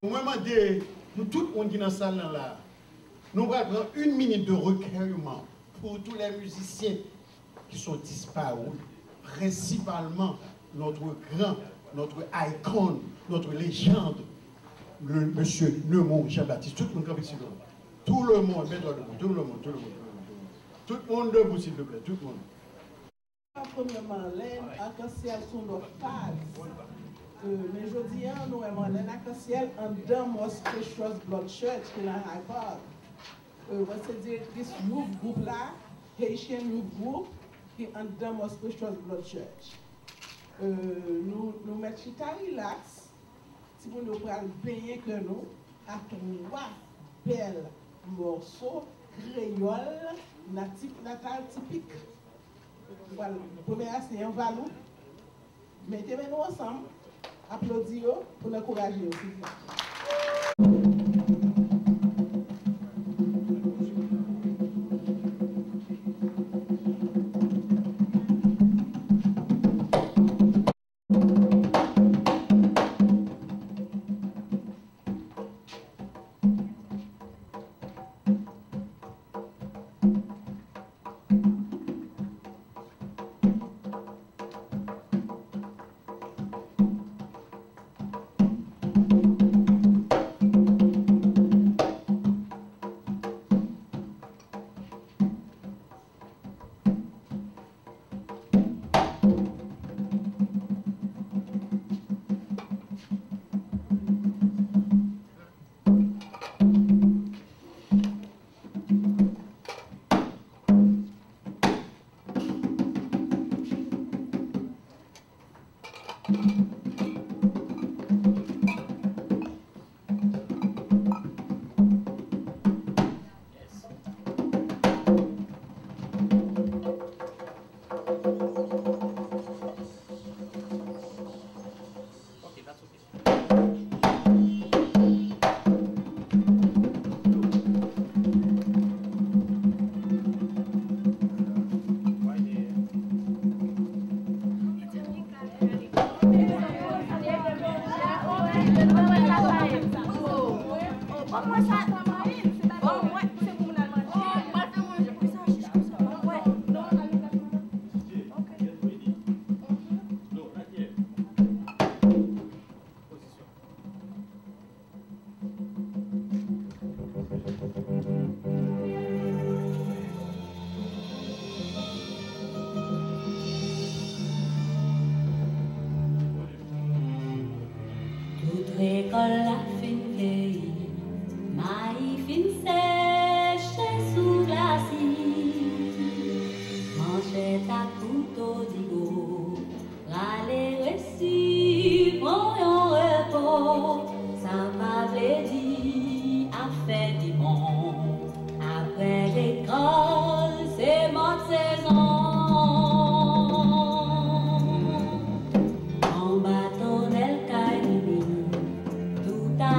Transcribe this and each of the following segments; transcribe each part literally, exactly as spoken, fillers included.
Mwen mande nou tout moun ki nan sal lan la, nou pral pran une minute de recueillement pour tous les musiciens qui sont disparus, principalement notre grand, notre icône, notre légende, le monsieur Neumond Jean-Baptiste. Tout moun kanpe silvouplè. Tout le monde, mèt lòd debout. Tout le monde, tout le monde, tout le monde, tout le monde. Tout moun debout, silvouplè, tout moun. Premye Marlène, Akansyèl se yon lòt faz. Euh, men jodi a, nou wè Marlène Akansyèl anndan Most Precious Blood Church ki nan Hyde Park. Euh, mwen se direktris Youth Group la, Haitian Youth Group, ki anndan Most Precious Blood Church. Euh, nou, nou mèt chita rilaks, timoun yo pral benyen kè nou ak twa bèl mòso kreyòl natif natal tipik. Nou pral, premye a se Anvalou. Mete men nou ansanm, aplodi yo pou n ankouraje yo, silvouplè. Tout rekòl la fin vyeyi, mayi fin seche sou glasi. Manchèt ak kouto digo rale resi pran yon repo. Sa pa vle di afè pi bon. Apre lekòl, se mòd sezon. Anba tonnèl kay Mimi, tout a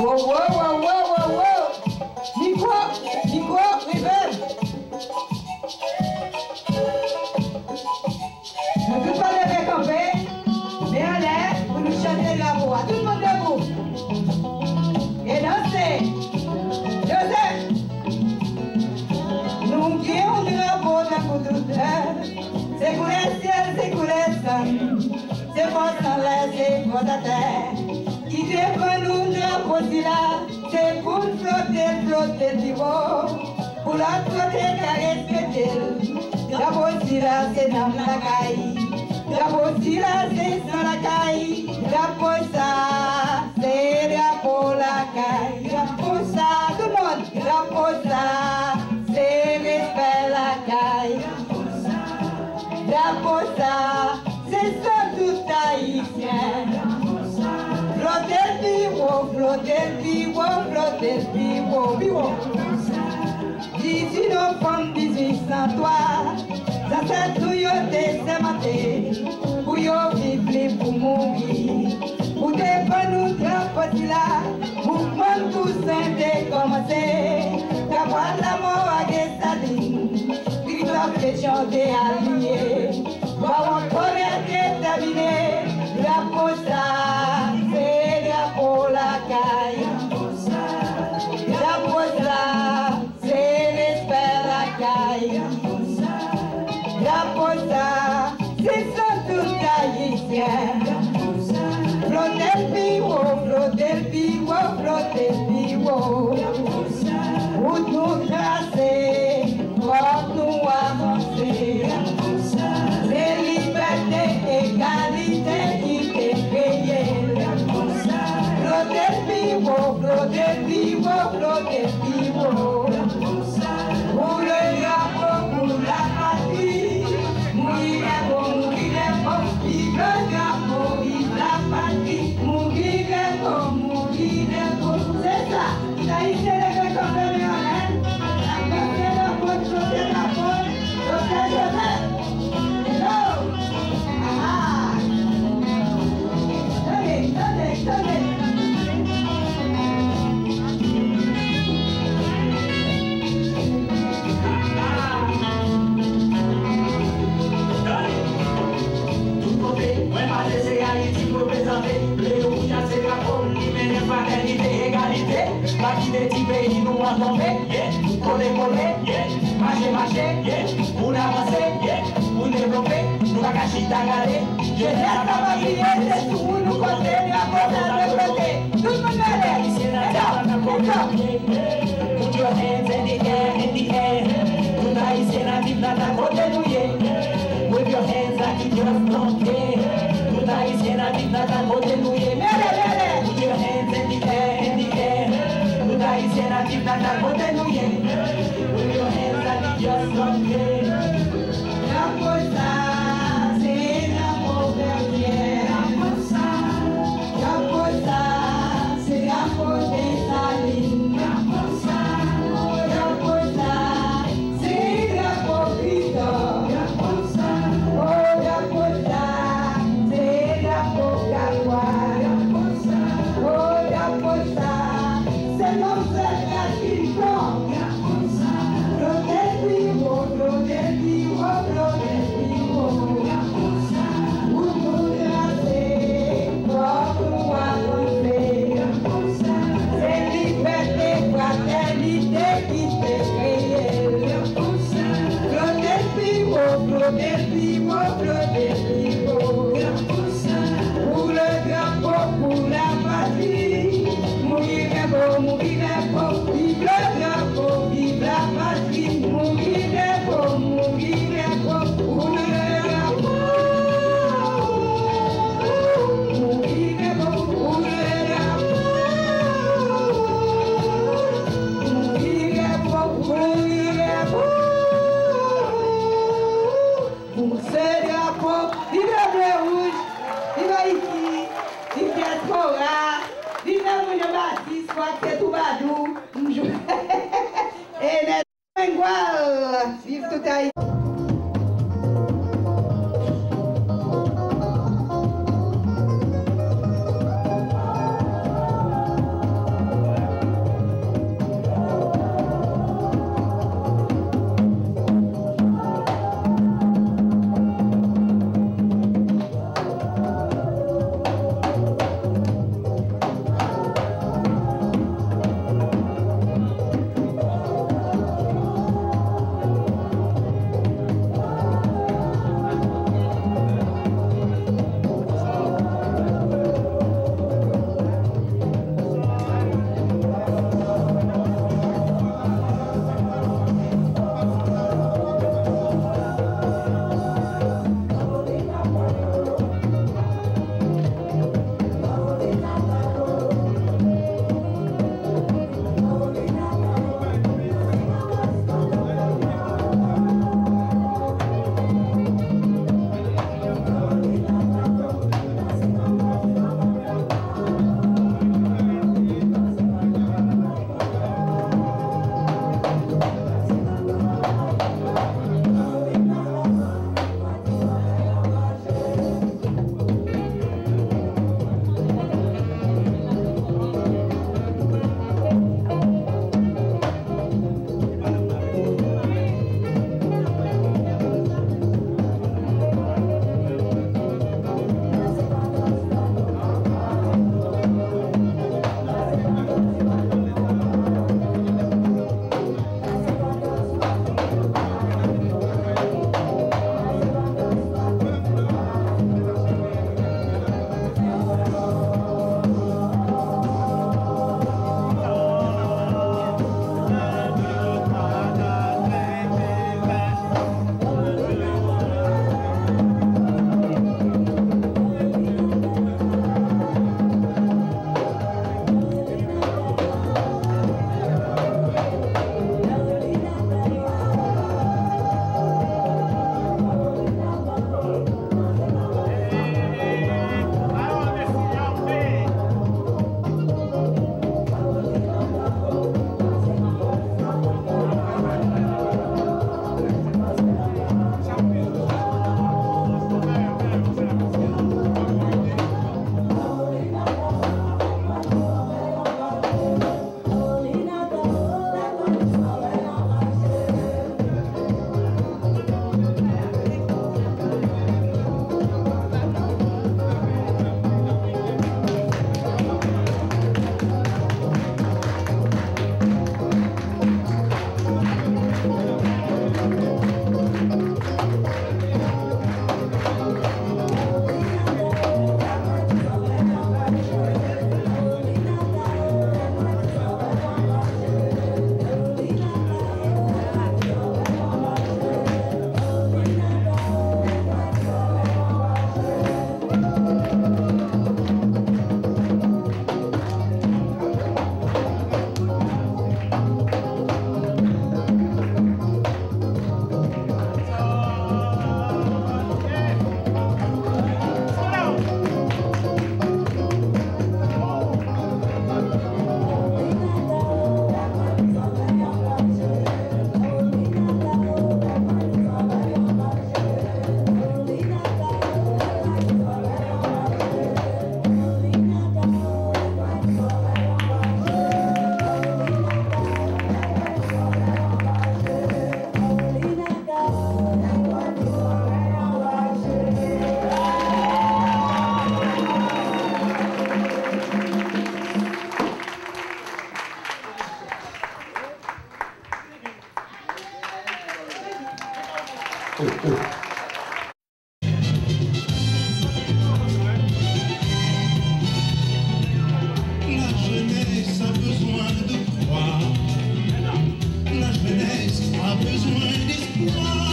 Wo, wo, wo, wo, wo, wo. Mikwo, mikwo, rive. Nou tout pral leve kanpe, men anlè, pou nou chante drapo a. Tout moun debou. E danse. Danse. Nou gen yon drapo tankou tout lè. Se koulè syèl, se koulè sann. Se fòs anlè, se fòs atè. Ki devan nou drapo sila. Se pou n flote l, flote l pi wo. Pou lòt kote ka respekte l. Drapo sila se nanm lakay. Drapo sila se san lakay. Drapo sa se drapo lakay. Drapo sa, tout moun. Drapo sa se respè lakay. Drapo sa se san tout Ayisyen. Flote l pi wo, flote l pi wo, flote l pi wo, pi wo. Dizuit novanm dizuit san twa, zansèt nou yo te sèmante pou yo viv lib pou mouri. Pou devan nou drapo sila, mouvman Tousen te kòmanse. Kapwad lamò a Desalin, Kristòf Petyonvye aliye. Bawon Kolè te tèmine. Drapo sa se drapo lakay. Drapo sa se respè lakay. Drapo sa se san tout Ayisyen. Flote l pi wo, flote l pi wo, flote l pi wo. Wout nou trase, fòk nou avanse. Se libète, egalite ki te kreye l. Flote l pi wo, flote l pi wo, flote l pi wo. Pou le drapo, pou la patri. Mouri lè bon, mouri lè bon. Viv le drapo, viv la patri. Mouri lè bon, mouri lè bon. Se sa. Tout Ayisyen leve kanpe men anlè. N ap danse nan pòt, sote nan pòt. Doktè Joseph. Hello. Ah. Tande, tande, tande. Tout kote mwen pase se Ayiti m reprezante. Leyon wouj a se drapo m ki mennen fratènite, egalite. Pa kite ti peyi nou an tonbe, yeah. Kole kole, yeah. Mache mache, yeah. Pou n avanse, yeah. Pou n devlope, nou pa ka chita gade. Jenès la pa bliye, se sou ou nou konte, drapo sa nou pote. Tout moun gade. Let's go, let's go. Put your hands in the air, in the air. Tout Ayisyen natif nata kote nou ye. Wave your hands like you just don't care. Tout Ayisyen natif nata kote nou ye. Mele, mele. Put your hands in the air, in the air. Tout Ayisyen natif nata kote nou ye. Wave your hands like you just don't care. Drapo sa, se drapo Bèvyè. Drapo sa, drapo sa, se drapo Desalin. Drapo sa, drapo sa, se drapo Kristòf. Drapo sa, o drapo sa, se drapo Kapwad. Drapo sa, o drapo sa, se drapo Desalin. Flote pi wo, flote pi wo, flote pi wo. Wout nou trase, fòk nou avanse. Se libète, fratènite ki te kreye l. Flote pi wo, flote pi wo, flote pi wo. Pou le drapo, pou la patri. Mouri lè bon, mouri lè bon. Viv le drapo, viv la patri. Mouri lè bon, mouri lè bon. Pou le drapo. Mouri lè bon, pou le drapo. Mouri lè bon, mouri lè bon. Pou se drapo, viv le ble wouj, viv Ayiti, viv dyaspora, viv Nan Moun Jan Batis, kwak se twoubadou, m jwe. E nèt Mengwal, viv tout Ayiti. La jeunesse a besoin de croire. La jeunesse a besoin d'espoir.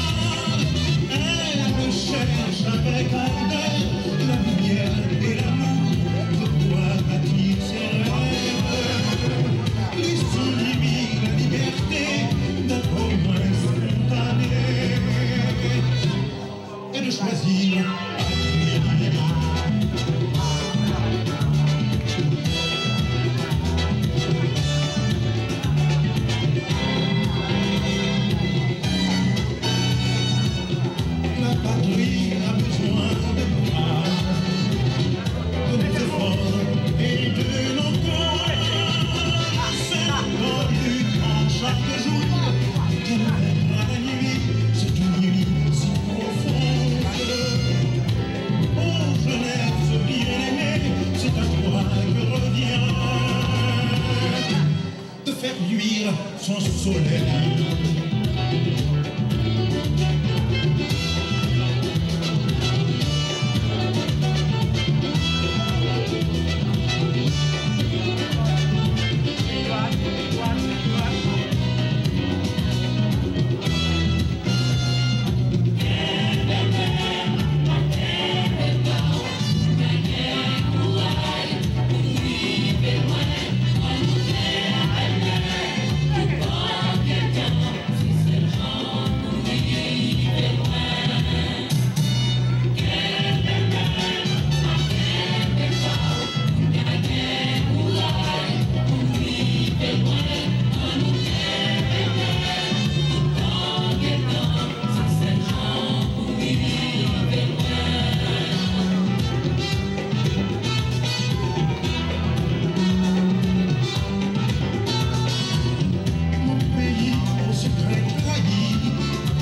Elle cherche avec ardeur la lumière et l'amour. De quoi bâtir ses rêves. Laissons-lui la liberté d'être au moins spontané et de choisir. La patrie a besoin de bras, de nos efforts et de nos cœurs. C'est notre lutte en chaque jour qui nous mènera la nuit, cette nuit si profonde. Oh jeunesse bien-aimée, c'est à toi que revient de faire luire son soleil. Mon pays aux secrets trahis,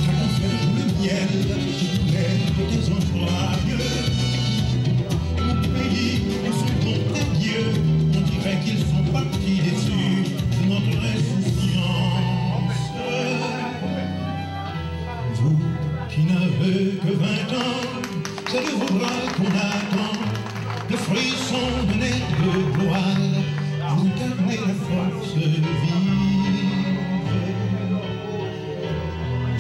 car on fait le miel qui coulait de tes entrailles. Mon pays où sont tombés tes yeux, on dirait qu'ils sont partis déçus de notre insouciance. Vous qui n'avez que vingt ans, c'est de vos bras qu'on attend le frisson d'un air de gloire. Vous incarnez la force vive.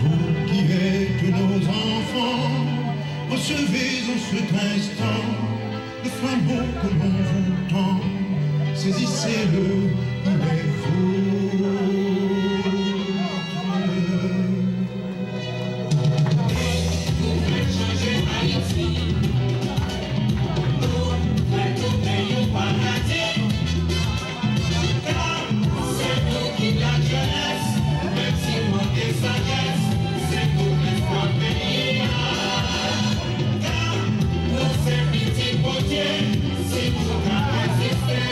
Vous qui êtes nos enfants, recevez en cet instant le flambeau que l'on vous tend, saisissez-le, il est vôtre. Nou fè chanje Ayiti. Nou fè tout peyi w paradi. Ka se nou ki lajenès, menm si manke sajès, se nou lespwa peyi a. Ka nou se pitit Bondye, si nou ka reziste.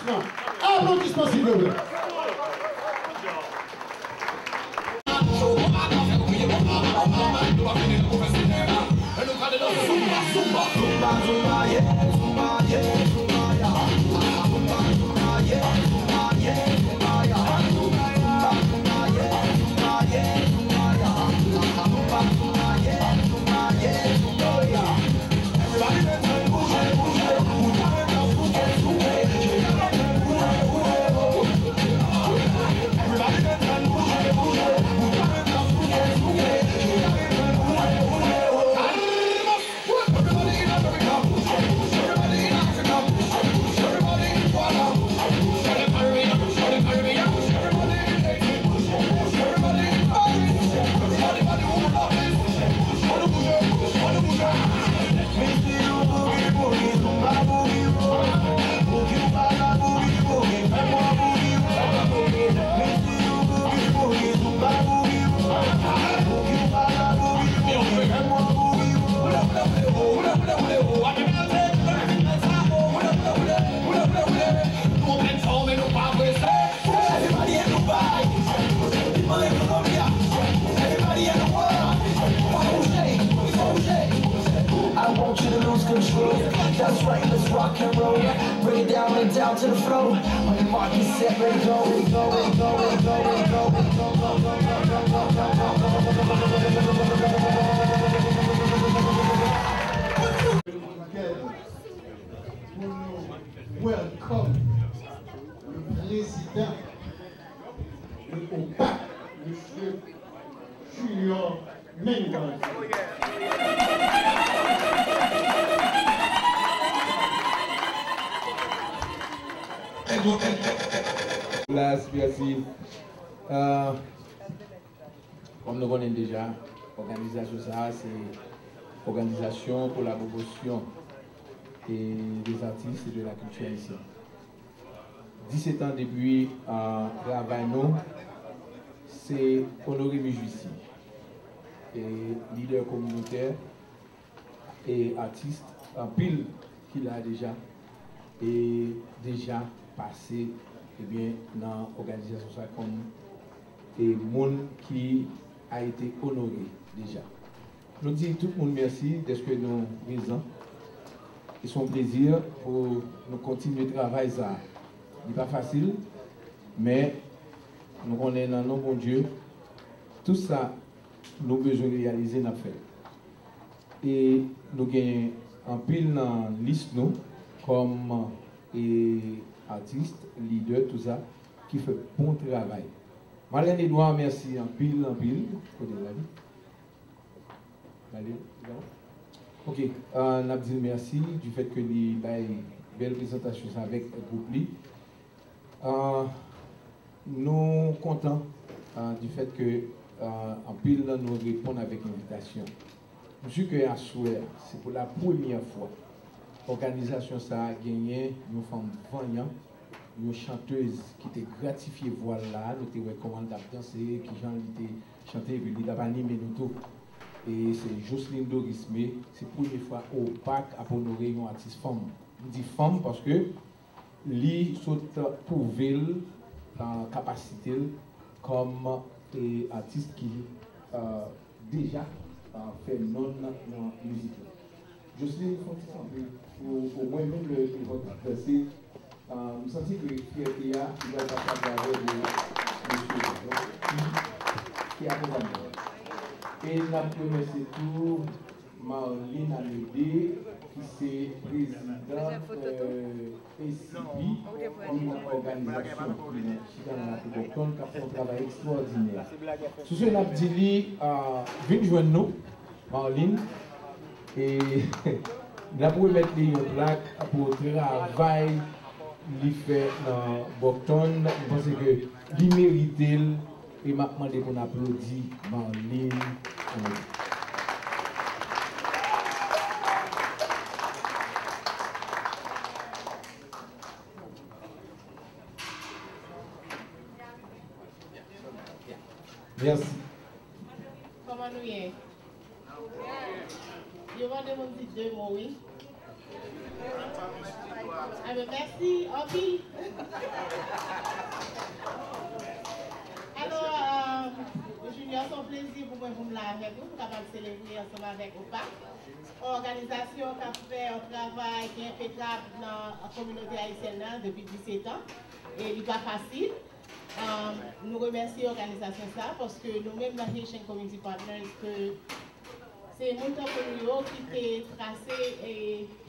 Aplodisman, silvouplè. I want you to lose control. That's right, let's rock and roll. Break it down and down to the flow. On your mark, get set, ready, go, ready, go, ready, go, ready, go, ready, go, ready, go, ready, go, ready, go, ready, go, ready, go. Pou nou welcome le président de OPAC, Monsieur Junior Mengoz. Las, mèsi. Euh, Kòm nou konnen deja, òganizasyon sa a se òganizasyon pou la pwomosyon e des artistes et de la culture haïtienne. Disèt an depi, euh, travay nou se onore mizisyen e lidè kominotè e atis anpil ki la deja e deja pase, ebyen, nan òganizasyon sa kòm e moun ki a été honoré deja. Nou di tout moun mèsi dèske nou prezan. E se yon plezi pou nou kontinye travay sa. Li pa fasil, men nou konnen nan non Bondye, tout sa nou bezwen reyalize, n ap fè l. E nou gen anpil nan lis nou kòm, e, atis, lidè, tout sa, ki fè bon travay. Marlène Edouard, mèsi anpil, anpil. Kote l la, wi? Marlène Edouard? Ok, euh, n ap di l mèsi du fait que li bay bèl prezantasyon sa avèk gwoup li. Ah, nou kontan, ah, du fait que, ah, anpil nan nou reponn avèk envitasyon. M si ke aswè, se pou la premyè fwa òganizasyon sa a genyen yon fanm vanyan, yon chantèz ki te gratifye vwa l la. Nou te wè kòman l t ap danse, kijan li te chante, epi li t ap anime nou tou. E se Jocelyne Dorismé, se premye fwa OPAC ap onore yon atis fanm. M di fanm paske li sot pwouve l, ah, kapasite l kòm, eh, atis ki, ah, deja, ah, fè non l nan mizik la. Jocelyne, fè yon ti kanpe pou omwen menm lè te vòt ap danse, ah, m santi ke fyète a li pral pase atravè de mesye ki, ki akonpanye l. E n ap remèsye tou Marlene Amédée, ki se prezidant, euh, A C B, yon òganizasyon ki chita nan Lapwobòkton, k ap fè yon travay ekstwòdinè. Sou se, n ap di li, euh, vin jwenn nou, Marlene, e n ap remèt li yon plak pou travay li fè nan Bòkton. M panse ke li merite l. E m ap mande pou n aplodi Marlene Amédée. Mèsi. Kòman nou ye? Yo mande moun di de mo, wi. Alò, mèsi anpil. Alò, euh, Junior, se yon plezi pou mwen pou m la avèk nou, pou kapab selebre ansanm avèk OPAC. Yon òganizasyon k ap fè yon travay ki enpekab nan kominote ayisyèn nan depi disetan. E li pa fasil. Um, nou remèsye òganizasyon sa, paske nou menm nan Haitian Community Partners, ke se moun tankou nou yo ki te trase, e,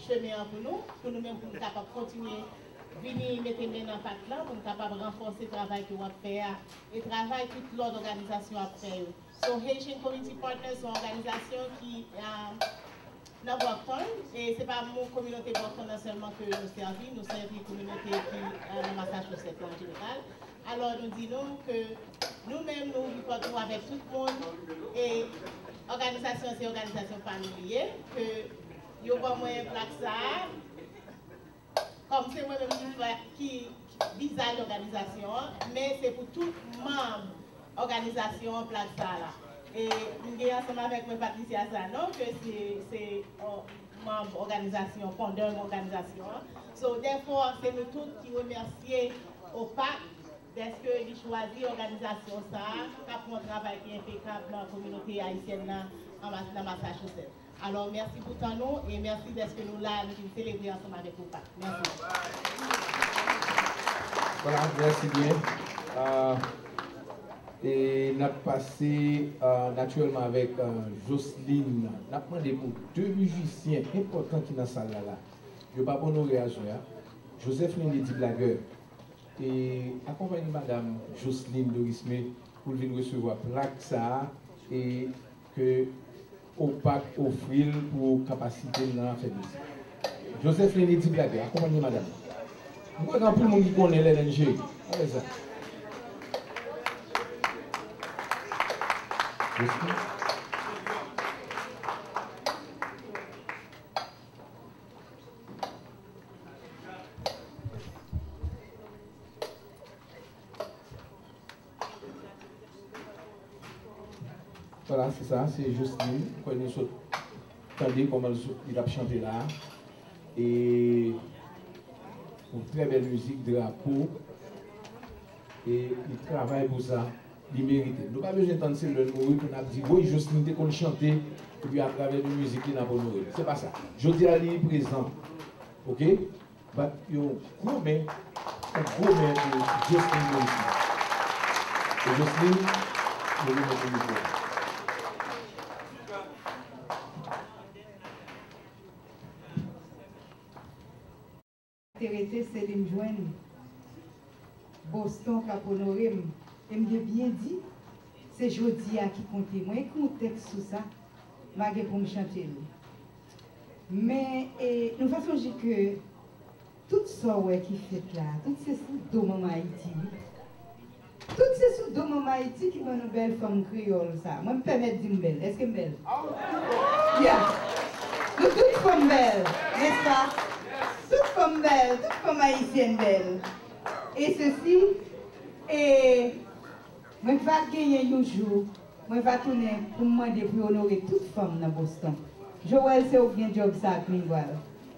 chemen an pou nou, pou nou menm, pou nou kapab kontinye vini mete men nan pat lan, pou nou kapab ranfòse travay ke w ap fè a, e travay tout lòt òganizasyon ap fè yo. So, Haitian Community Partners se yon òganizasyon ki, um, nan Brockton, e se pa moun kominote Brockton nan sèlman ke nou sèvi, nou sèvi kominote ki, eh, nan Massachusetts la an jeneral. Alò, nou di nou ke nou menm, nou ouvri pòt nou avèk tout moun, e òganizasyon, se òganizasyon pa nou li ye, ke yo ban mwen plak sa a, kòm se mwen menm ki fè, ki, ki vizaj òganizasyon an, men se pou tout manm òganizasyon an plak sa a la. E m gen ansanm avèk mwen Patricia Sanon, ke se, se, o, manm òganizasyon, fondè òganizasyon an. So, therefore, se nou tout ki remèsye OPAC dèske li chwazi òganizasyon sa a, k ap fè yon travay ki enpekab nan kominote ayisyèn nan, an Mas-, nan Massachusetts. Alò, mèsi pou tan nou e mèsi dèske nou la, nou vin selebre ansanm avèk OPAC. Mèsi. Vwala, mèsi byen. Ah, e n ap pase, ah, natirèlman avèk, ah, Joseline. N ap mande pou de mizisyen enpòtan ki nan sal la la. Yo p ap onore aswè a. Joseph Leny Lady Blagger. E akonpaye madanm Joseline Dorisme pou l vin resevwa plak sa a e ke OPAC ofri l pou kapasite l nan afè mizik. Joseph Leny Lady Blagger, akonpaye madanm. M kwè gen anpil moun ki konnen Lèlèn Cheri. Gade sa. Joseline. Vwala, se sa, se Joseline. M kwè nou sot tande kòman l sot, li t ap chante la. E yon trè bèl mizik, drapo. E li travay pou sa, li merite. Nou pa bezwen tann se lè l mouri pou n ap di, woy, Joseline te konn chante, epi atravè de mizik li n ap onore l. Se pa sa. Jodi a, li prezan. Oke? Bat yon gwo men, yon gwo men pou Joseline Morisma. E Joseline, nou remèt ou mikwo a. Te rete, se li m jwenn. Boston k ap onore m. E m te byen di, se jodi a ki konte. Mwen ekri yon tèks sou sa, m pa gen pou m chante l. Men, e, nou va sonje ke tout sa w wè ki fèt la, tout se sou do Manman Ayiti, wi. Tout se sou do Manman Ayiti ki ban nou bèl fanm kreyòl sa. Mwen, m pèmèt di m bèl. Èske m bèl? Ya! Nou tout fanm bèl, nèspa? Tout fanm bèl, tout fanm ayisyèn bèl. E sesi, e mwen va genyen yon jou, mwen va tounen pou m mande pou yo onore tout fanm nan Boston. Joel, se ou k gen djòb sa ak Miguel.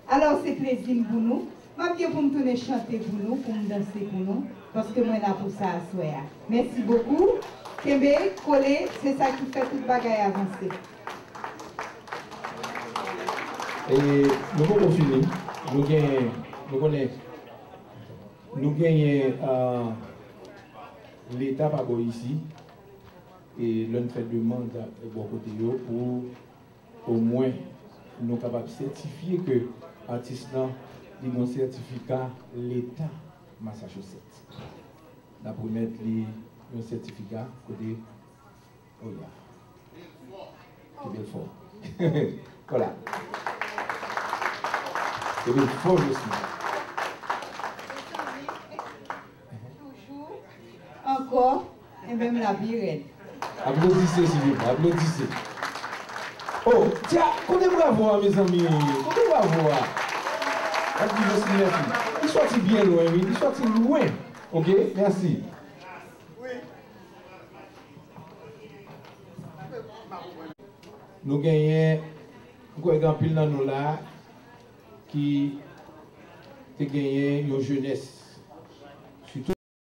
Alò, se plezi m pou nou. M ap gen pou m tounen chante pou nou, pou m danse pou nou, paske mwen la pou sa aswè a. Mèsi bokou. Kenbe, kole, se sa ki fè tout bagay avanse. E nou poko fini. Nou gen, nou konnen, nou genyen, ah, Leta pa bò isi. E lè n fè demann bò kote yo pou omwen nou kapab sètifye ke atis lan li gen yon sètifika Leta Massachusetts. N ap remèt li yon sètifika kote, oh ya. Kenbe l fò. Vwala. Kenbe l fò, Joseline. Toujou, ankò, enben m la pi rèd. Aplodise, silvouplè, aplodise. Oh, tya, kote bravo a, mezanmi? Kote bravo a? N ap di Joseline mèsi. Li sòti byen lwen, wi, li sòti lwen. Oke, mèsi. Nou genyen, m kwè gen anpil nan nou la, ki te genyen yon jenès